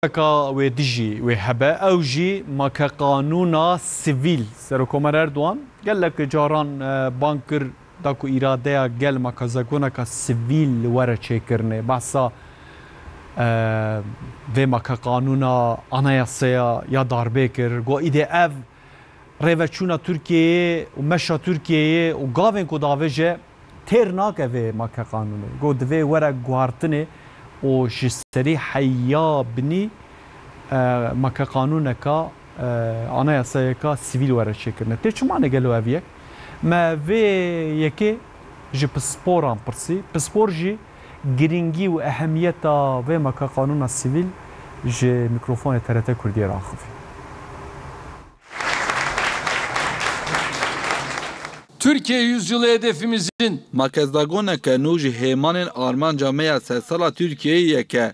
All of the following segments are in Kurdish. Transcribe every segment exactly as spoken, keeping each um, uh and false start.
Ka wê dijî wê hebe, ew jî makeqanûna sivîl. Serokomer Erdogan gelek caran, e, bang kir da ku îradeya gel makezagoneka sivîl were çêkirinê. Behsa, e, vê makeqanûna anayasaya ya darbê kir. Got, îdê ev rêveçûna Tirkiyeyê û meşa Tirkiyeyê û gavên ku davêje têr nake vê makeqanûnê. Got, divê were guhartinê û ji serî heya binî, e, makeqanûneka, e, anayasayeka sivîl were çêkirine. Tê çima ne gelo ev yek? Me vê yekê ji pisporan pirsî. Pispor jî girîngî û ehemiyeta vê makeqanûna sivîl ji mîkrofonê T R T Kurdiyê re axivî. Türkiye yüzyılı hedefimizin Makezagoneke nû ji hêmanên armanca me ya sedsala Tirkiyeyê yek e.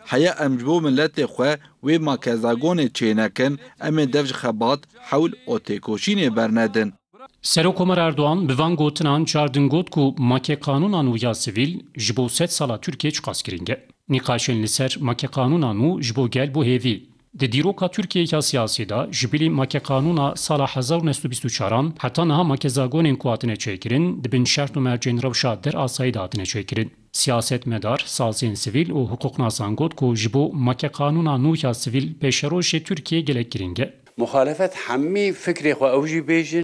Heya em ji bo miletê xwe wê makezagonê çênekin, em ê dev ji xebat, hewl û têkoşînê bernedin. Serokomer Erdogan bi van gotinan cardin got ku makeqanûna nû ya sivîl ji bo sedsala Tirkiyê çiqas girîng e. Nîqaşên li ser makeqanûna nû ji bo gel bû hêvî. Di dîroka Tirkiyê ya siyasî de ji bilî makeqanûna sala hezar û neh sed û bîst û çaran heta niha makezagonên ku hatine çêkirin di bin şert û mercên rewşa derasayî de hatine çêkirin. Siyasetmedar, saziyên sivîl û hiqûqnasan got ku ji bo makeqanûna nû ya sivîl pêşerojê Tirkiyê gelek girîng e. Muxalefet hemî fikrê xwe ew jî bêjin,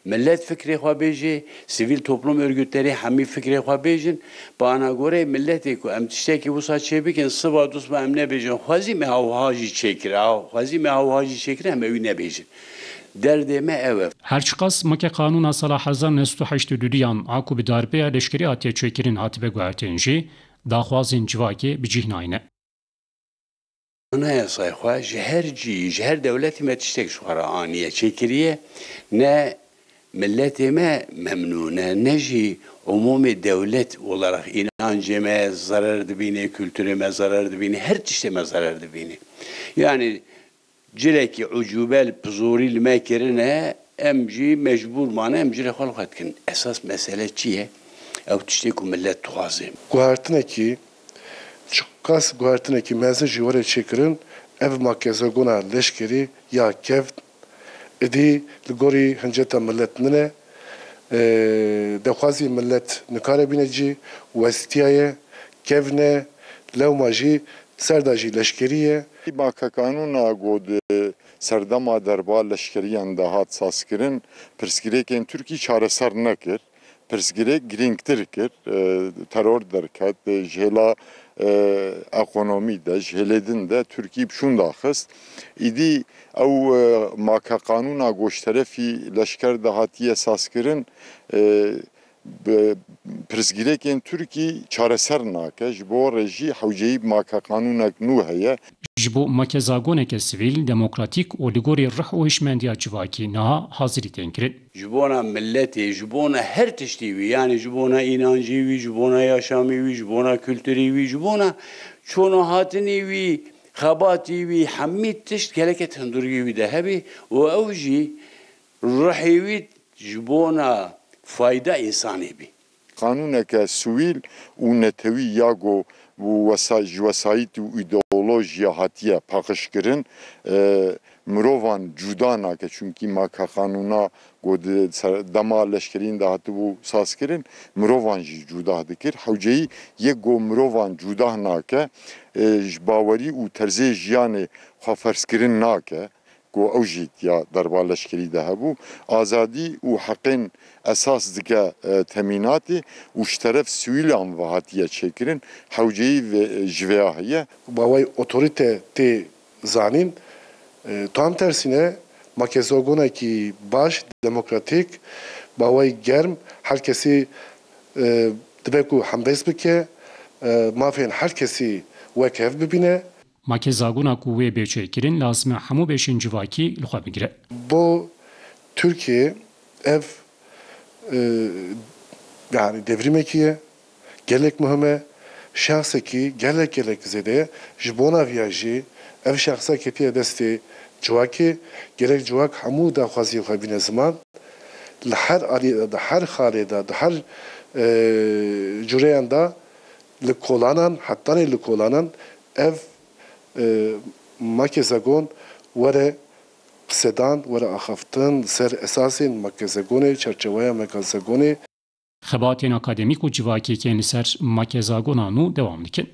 millet fikrê xwe bêje, sivîl toplum örgütleri hemî fikrê xwe bêjin. Bi anagoreyê milletê ku em tiştekî wisa çêbikin, siva dusma em nebêjin. Xwezî me hawha jî çêkir, ha, xwezî me hawha jî çêkir, em ewî nebêjin. Derdê me ew e. Her çiqas makeqanûna sala hezar neh sed û heştê û duyan a ku bi darbeya leşkerî hatiye çêkirin hatibe guhertin jî, daxwazên civakê bi cih nayne. Anayasayê xwe ji her cî, ji her dewletî me tiştek ji xwe re aniye, çêkiriye. Ne miletê me memnûn e, ne jî umûmê dewlet olarak înancê me zarar dibîne, kulturê me zarar dibîne, her tiştê me zarar dibîne. Yani cilekî ucûbe li pizorî li me kirine, em jî mecbûr mane, em cilê xwe li xwe dikin. Esas mesele çi ye? Ew tiştê ku millet dixwaze. Guhertinekî, çiqas guhertinekî mezin jî were çêkirin, ev makezagona leşkerî ya kevn, êdî li gorî hinceta millet nine, e, dexwazî millet nikare bîne cî, westiyaye, kevn e, lewma jî ser de jî leşkerî ye. Makeqanûna ku di serdema derba leşkeriyan de hat sazkirin, pirsgirêkên Tirkî çareser nekir. Pirsgirêk girîngtir kir, e, teror derket, e, ji hêla, e, ekonomî de, ji hêlê din de Tirkî bi şûnda xist. Îdî ew, e, makeqanûna ku ji terefî leşker de hatiye sazkirin, e, bi pirsgirêkên Tirkî çareser nake. Ji bo re jî hewceyî makeqanûnek nû heye. Ji bo makezagoneke sivîl, demokratîk û li gorî rih û hişmendiya civakî niha hazirî tên kirin. Ji bona miletê, ji bona her tiştî wî, yani ji bona înancî wî, ji bona yaşamî wî, ji bona kulturî wî, ji bona çûn û hatinî wî, xebatî wî, hemî tişt gelekê di hundirgî wî de hebî û ew jî ruhê wî ji bona fayda însanê bî. Qanûneke sivîl û netewî ya ku wesa-, ji wesayît û îdeolojiya hatiye paqijkirin, e, mirovan cuda nake. Çunkî makeqanûna ku di ser-, dema leşkerîn de hatibû sazkirin, mirovan jî cuda dikir. Hewceyî yek ku mirovan cuda nake, e, ji bawerî û terzê jiyanê xweferzkirin nake. Ku ew jî ya derba leşkerî de hebû, azadî û heqên esas dike, e, temînatê û ji teref sivîlan ve hatiye çêkirin, hewceyî vê, ji vêya heye. Bawayî otorîte tê zanîn, e, tam tersîne, makezogonekî baş, demokratîk, bawayî germ, her kesî, e, dibe ku hembêz bike, e, mafên her kesî wek hev bibîne. Makezagona ku wê bê çêkirin, lazim e hemû beşên civakî li xwe bigire. Bo Tirkiyê ev, e, yani devrîmekî ye, gelek muhim e. Şexsekî gelek, gelek zêde ye. Ji bona viya jî ev şexsa ketiye destê civakê. Gerek civak hemû daxwaziyên xwe bîne ziman. Li her alî de, di her xalê de, di her, e, cureyan de li kolanan, hetanî li kolanan ev E, Make Zagon were qisedan, were axaftin ser esasên Make Zagonê, çerçeweya Make Zagonê. Xebatên akademîk û civakî yên li ser Make Zagona nû dewam dikin.